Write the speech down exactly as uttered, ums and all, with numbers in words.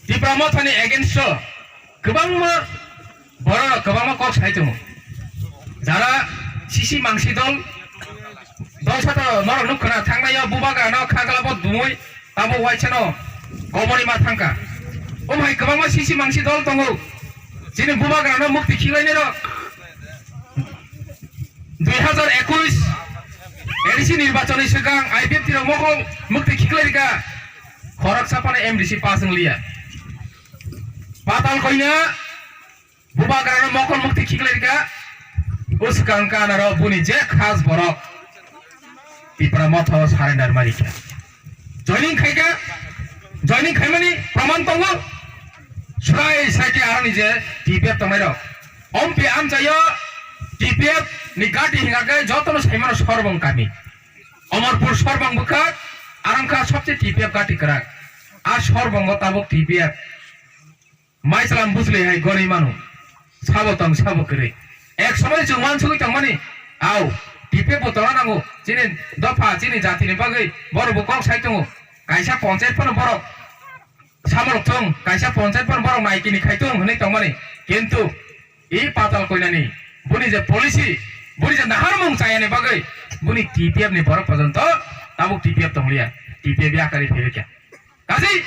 Tipra Mothani against o kwbangma borok kwbangma kok sai tongo. Jara sisi mangsi dol, dol sato norok nuk khna thangnai o bubagra no khagla bo dumui tabo waisa no gomoni ma thangka. O hai kwbangma sisi mangsi dol tongo. Chini bubagra no mukti khiklai nai rok. Dui hazar ekush A D C nirbachon ni swkang I P F T rok mokol mukti khiklai rika. Khoroksa phano M D C pass wng liya. Patal koina bubagrano mokol mukti khiklai rika. O swkang kanaro buni je khas borok Tipra Motha o surrender ma rikha. Joining khaika, joining khaimani proman tongo. Surai saike aroni je T P F tongnai rok. Ompi amchaio T P F ni gati hingake jotono saimano Sorbong kami. Omorpur Sorbong bwkhak, arangkha sobse T P F gati kwrak. A Sorbongo tabuk T P F. Maisalam bujli hai gori mano. Sabo tong, sabo kwrwi. Ek somoi chwng uansugwi tongmani. Au, T P F bo tongna nango. Chini dopha, chini jatini bagwi borok bo kok sai tongo. Kaisa ponchayat phano borok samolok thung, kaisa ponchayat phano borok naikini khai thung hwnwi tongmani. Kintu i patal koinani buni je policy, buni je naharmung chayani bagwi buni T P F ni borok pojonto tabuk T P F tongliya. T P F yakari phirikya. Kaji